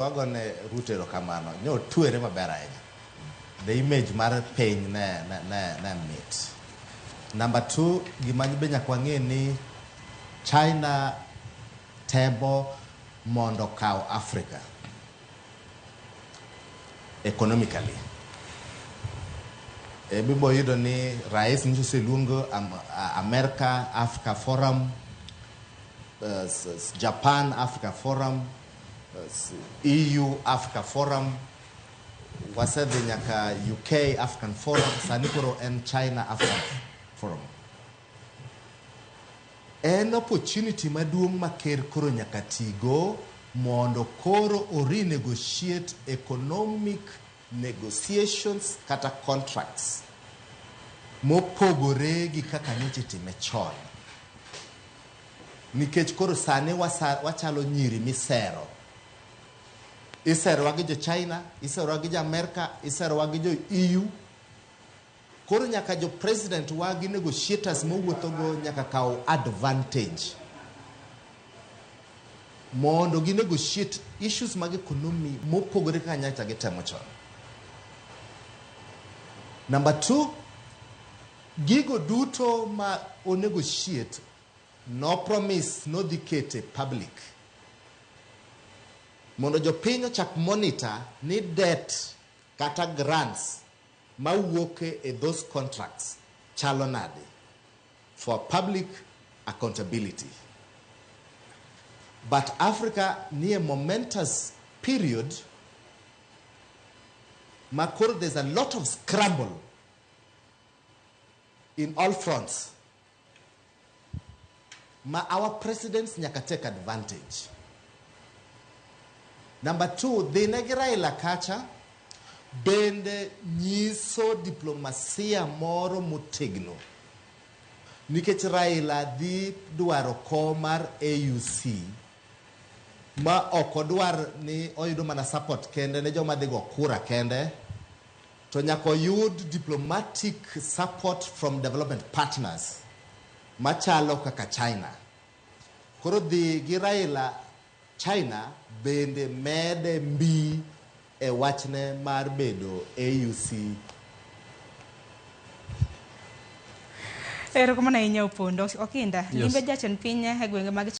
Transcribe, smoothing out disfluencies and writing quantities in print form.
Wagone Ruto erokamano, ne otwere maber ahinya. The image mar piny ne, ne, ne, ne mit. Number two, gima be nyaka wang'e ni China temo mondo okaw Africa economically. Ibibo yudo ni rais nyiso oseluongo America Africa Forum, Japan Africa Forum, EU Africa Forum, wasedhi nyaka UK African Forum, sani koro en China African Forum. En opportunity maduong' ma ker koro nyaka tigo mondo koro o renegotiate economic negotiations kata contracts mopogore gi kaka nyocha itime chon. Nikech koro sani wachalo nyiri misero. Iserowa gi jo China, iserowa gi jo Amerika, iserowa gi jo EU. Koro nyaka jo president wa gi negotiators mowuothogo nyaka kaw advantage mondo gi negotiate issues mag economy mopogore kaka nyocha gitemo chon. Number two, gigo duto ma o negotiate no promise nodhi kete public mondo jopiny ochak monitor ni debt kata grants mawuok e those contracts chalo nade for public accountability. But Africa nie momentous period ma koro there's a lot of scramble in all fronts ma our presidents nyaka take advantage. Number two, dhine gi Raila kacha bende nyiso diplomasia moro motegno nikech Raila dhi dwaro kom mar AUC ma ok odwar ni oyudo mana support kende ne joma dhi go kura kende to nyaka oyud diplomatic support from development partners machalo kaka China. Koro dhi gi Raila China bende mede mbi e wachne mar bedo AUC. Erokamano ahinya Opondo. Okinda, limbe jatend piny e gwenge mag